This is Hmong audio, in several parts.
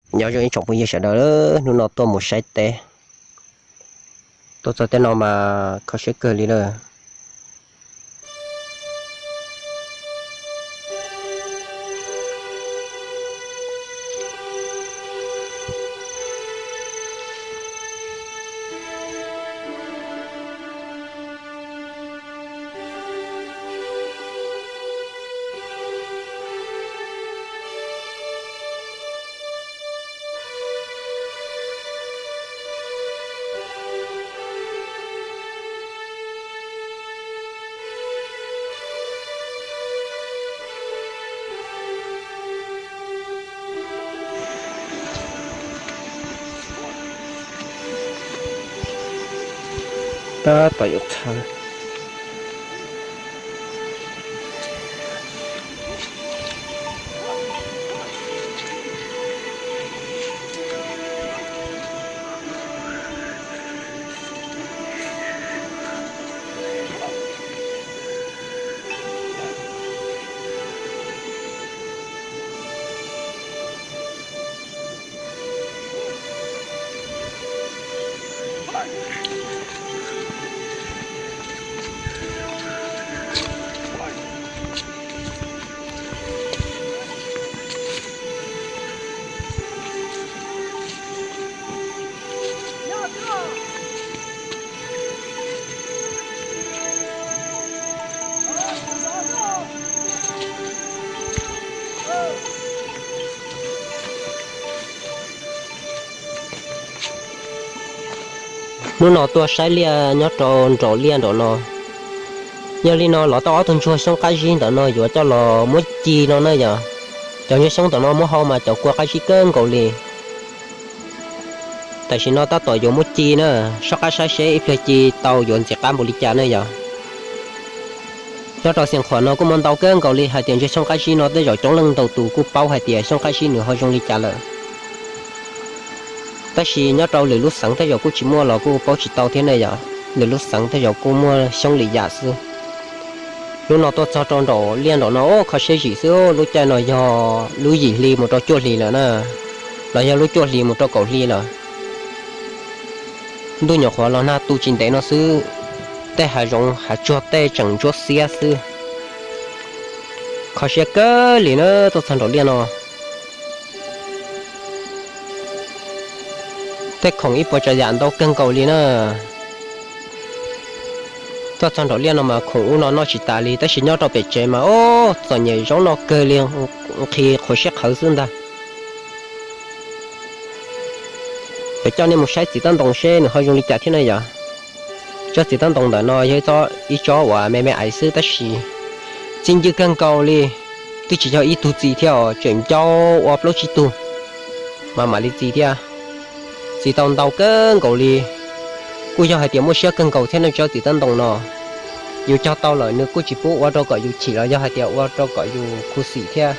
Nyob zoo ib tsoom phooj ywg sawv daws, hnub no tuaj mus saib teb, tuaj txog teb no mas kho siab kawg li lawm. Tab tom yuav txhawv. Hnub no tuaj saib liaj nyob rau nraum liaj nraum no. Yog li no los tau ob tug ntsuag xyoob qab zib ntawm no yuav coj los muab ci no na yom. Cov ntsuag xyoob ntawm no muab hau mas cov kua qab zib kawg nkaus li. Tam sim no tab tom yuav muab ci na, soj qab saib seb ib pliag ci tau yuav ntxim qab npaum li cas na yom. Nyob rau Xeev Khuam no kuj muaj ntau kawg nkaus li, hais tias ntsuag xyoob qab zib no tej zaum coob leej ntau tus kuj paub hais tias xyoob qab zib nws ho zoo li cas lawm. Tab sis nyob rau lwm lub xeev tej zaum kuj tsis muaj los kuj paub tsis tau thiab ne yom. Lwm lub xeev tej zaum kuj muaj xyoob li yam xwb. Hnub no tuaj txog rau nraum liaj nraum no, kho siab zim xwb, lub caij no yog lub yim hli mus rau cuaj hli lawm na, los yog lub cuaj hli mus rau kaum hli lawm. Ntuj nyuam qhuav los nag tu tsis ntev no xwb, tej hav zoov hav tsuag tej tseem ntsuab xiab xwb. Kho siab kawg li na, tuaj txog nraum liaj no. Tej khoom ib puas tsav yam ntau kawg nkaus li na. Tuaj txog nraum liaj no mas khoom ub no noj tsis tas li, tab sis nyob rau pem tsev mas o, txom nyem zaub noj kawg li, nqhis qhuav siab qhawv xwb ntag. Yuav coj nej mus saib txiv tab ntoo seb nws ho zoo li cas thiab na yom. Tsob txiv tab ntoo ntawm no yog ib tsob uas me me aiv xwb tab sis txi ncw kawg nkaus li, twb tsis yog ib tug txi thiab os, tseem ncau ua plaub tsib tug mas mam li txi thiab. Txi tau ntau kawg nkaus li. Kuj yog hais tias muaj siab kawg nkaus thiab ne, tsob txiv tab ntoo no. Yus cog tau lawm nws kuj tsis pub ua rau kom yus chim los yog hais tias ua rau kom yus khuv xim thiab.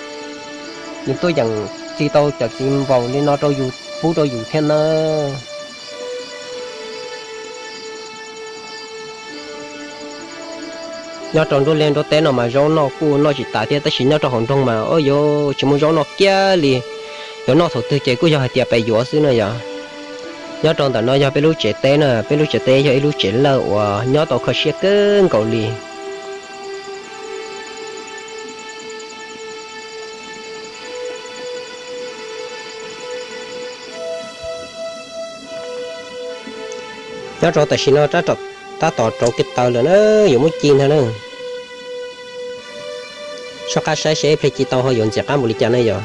Nws tuaj yeem txi tau cov txiv npaum li no rau yus, pub rau yus thiab na. Nyob rau nruab liaj nruab teb no mas zaub noj kuj noj tsis tas thiab, tab sis nyob rau hauv nroog mas o yuav tsis muaj zaub noj kiag li. Yuav noj thaum twg ces kuj yog hais tias pes yuav xwb na yom. Nyob rau ntawm no yog peb lub tsev teb na, peb lub tsev teb yog ib lub tsev lawj uas nyob tau kho siab kawg nkaus li. Nyob rau tam sim no tab tom rauv kiag taws lawm na, yuav muab ci ntag na. Soj qab saib seb ib pliag ci tau ho yuav ntxim qab npaum li cas na yom.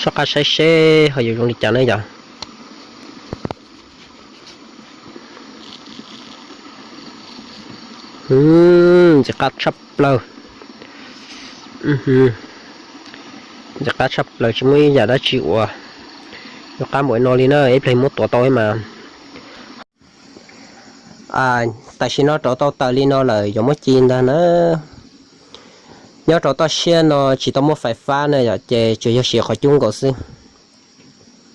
Soj qab saib seb ho yuav zoo li cas na yom. Ntxim qab tshaj plaws. Ntxim qab tshaj plaws, tsis muaj ib yam dab tsi uas yuav qab npaum no li na, ib pliag muab tuav tau mas. Tam sim no rauv tau taws li no lawm yuav muab ci ntag na. Nyob rau toj siab no tsis tau muaj fais fab na yom, ces tsuas yog siv qhov cub nkaus xwb.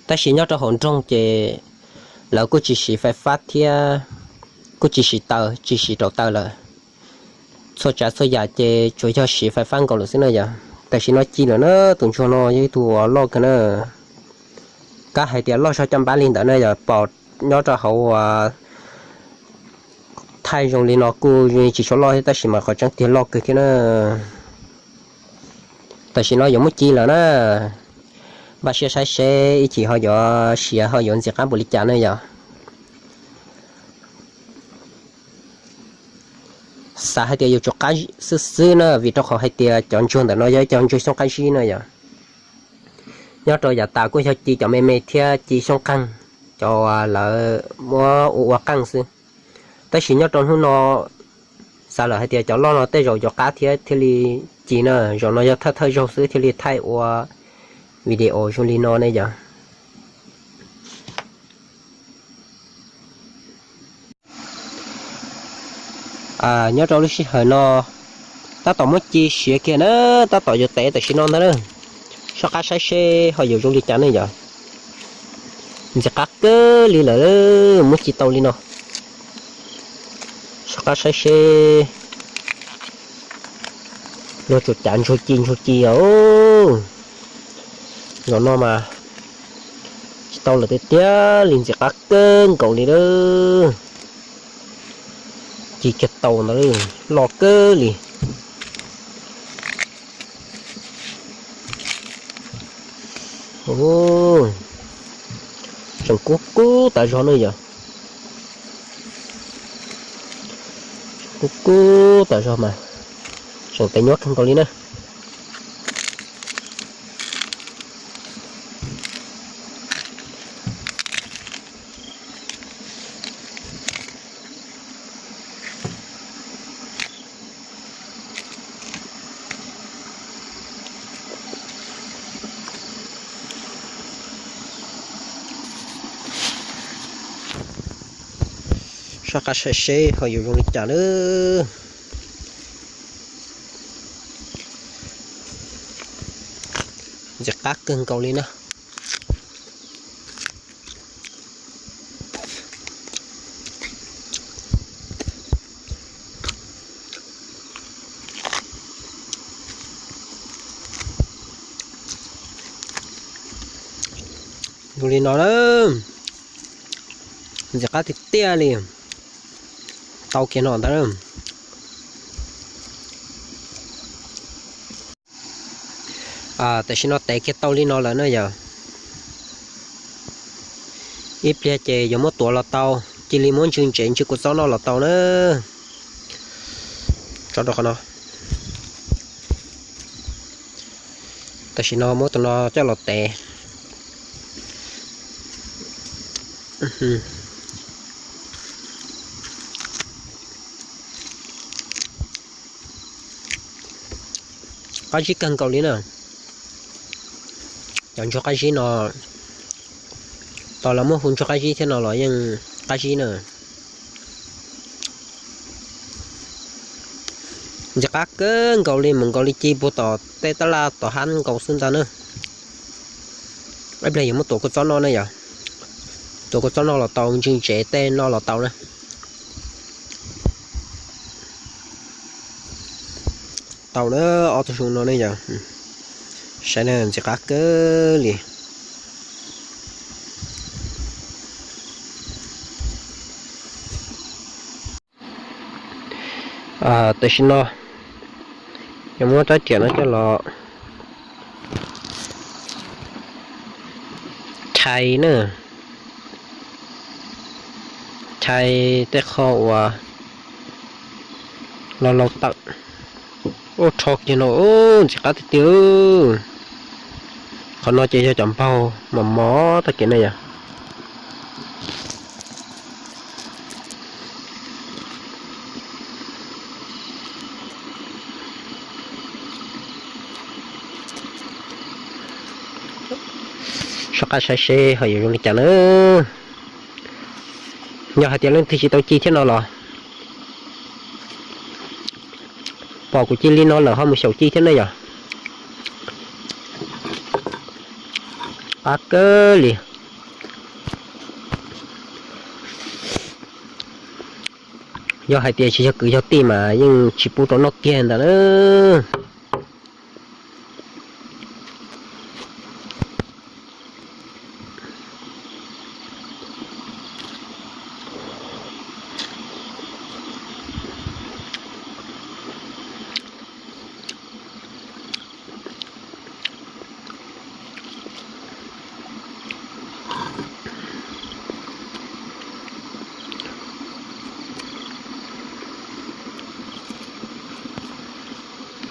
Tab sis nyob rau hauv nroog ces lawv kuj tsis siv fais fab thiab, kuj tsis siv taws, tsis siv rauv taws lawm. Txhua tsav txhua yam ces tsuas yog siv fais fab nkaus lawm xwb na yom. Tam sim no ci lawm na, tus ntsuag no yog ib tug uas loj kawg na. Kab hais tias loj zog caj npab li ntawd na yom, pom nyob rau hauv uas thaij zoo li no kuj tsis tshua loj thiab, tab sis mas qhov tseeb tiag loj kawg thiab na. Tam sim no yuav muab ci lawm na. Npaj siab saib seb ib chim ho yuav siav ho yuav ntxim qab npaum li cas na yom. Xav hais tias yuav tsum qab xwb xwb na, vim rau qhov hais tias cov ntsuag ntawm no yog ib cov ntsuag xyoob qab zib na yom. Nyob rau yav tas kuj yog ci cov me me thiab ci xyoob qeeg, cov uas lawv muab ua ua qeej xwb. Tab sis nyob rau hnub no xav lawm hais tias cov loj no tej zaum yuav qab thiab thiaj li ci na, zaum no yog thawj thawj zaug xwb thiaj li thaij ua video zoo li no ne yom. Nyob rau lub sij hawm no tab tom muab ci siav kiag na, tab tom yuav tev tam sim no ntag na. Soj qab saib seb ho yuav zoo li cas ne yom. Ntxim qab kawg li lawm, muab ci tau li no. Soj qab saib seb. Luag tsuas cav ntsuag ci ntsuag ci os. Zaum no mas tsis tau lawm tiag tiag li, ntxim qab kawg nkaus li lawm. Ci kiag tau ntawd, loj kawg li. Tseem kub kub tas zog na yom. Kub kub tas zog mas tseem tev nyuab kawg nkaus li na. Soj qab saib seb ho yuav zoo li cas lawm. Ntxim qab kawg nkaus li na. Zoo li no na, ntxim qab tiag tiag li. Tau kiag no ntag. Tam sim no tev kiag tau li no lawm na yom. Ib pliag ces yuav muab tuav los tau, cia li muab ntsw ntsev ntsw kua txob noj los tau na. Tso rau qhov no. Tam sim no muab tus no coj los tev. Qab zib kawg nkaus li na. Cov ntsuag qab zib no, tos lawv muab hu ntsuag qab zib thiab no los yeej qab zib na. Ntxim qab kawg nkaus li, mus nkaus li ci puag tom tej tab laj tom hab nkaus xwb ntag na. Ib pliag yuav muab tuav kua txob noj na yom. Tuav kua txob noj los tau, ntsw ntsev tej noj los tau na. Tau na, ob tug zoo no ne yom. Saib na, ntxim qab kawg li. Tam sim no yuav muab rab riam no coj los chais na, chais tej qho uas laus laus tawm. Ua rho kiag no, ntxim qab tiag tiag. Qhov no ces yog cov npaug mos mos tag kev ne yom. Soj qab saib seb ho yuav zoo li cas na. Yog hais tias leej twg tsis tau ci thiab no los pom kuv ci li no lawm ho mus xyaum ci thiab ne yom. Qab kawg li. Yog hais tias tsis yog kwv yog tij mas yeej tsis pub rau noj kiag ntag lauj.